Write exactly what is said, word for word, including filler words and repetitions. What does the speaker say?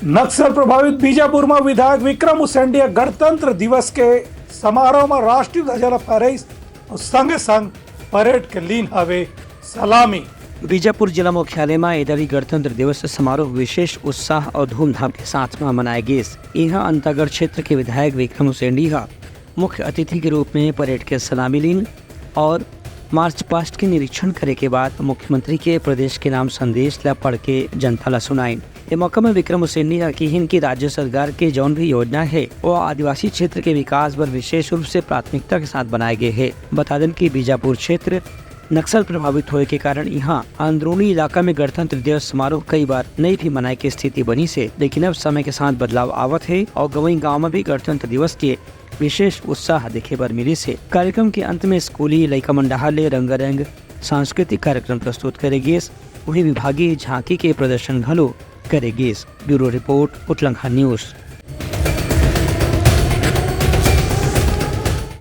नक्सल प्रभावित बीजापुर म विधायक विक्रम उसेंडी ह गणतंत्र दिवस के समारोह म राष्ट्रीय ध्वजा ल फहराइस अउ संगे संग परेड के लीन हवे सलामी। बीजापुर जिला मुख्यालय म एदरी गणतंत्र दिवस समारोह विशेष उत्साह अउ धूमधाम के साथ म मनाए गिस। इहां अंतागढ़ क्षेत्र के विधायक विक्रम उसेंडी ह मुख्य अतिथि के रूप में परेड के सलामी लीन और मार्च पास्ट के निरीक्षण करे के बाद मुख्यमंत्री के प्रदेश के नाम संदेश ला पढ़ के जनता ला सुनाइन। ए मौका में विक्रम उसेंडी ह किहिन कि राज्य सरकार के जौन भी योजना हे, वो आदिवासी क्षेत्र के विकास बर विशेष रूप से प्राथमिकता के साथ बनाए गए हे। बता देन कि बीजापुर क्षेत्र नक्सल प्रभावित होए के कारण इहां अंदरूनी इलाका में गणतंत्र दिवस समारोह कई बार नई भी मनाए के स्थिति बनिस हे, लेकिन अब समय के साथ बदलाव आवत हे और गवई गांव में भी गणतंत्र दिवस के विशेष उत्साह देखे बर मिलिस हे। कार्यक्रम के अंत में स्कूली लइका मन डहार ले रंगारंग सांस्कृतिक कार्यक्रम प्रस्तुत करे गिस, वहीं विभागीय झांकी के प्रदर्शन घलो करे गिस। Bureau report, Utlangha news.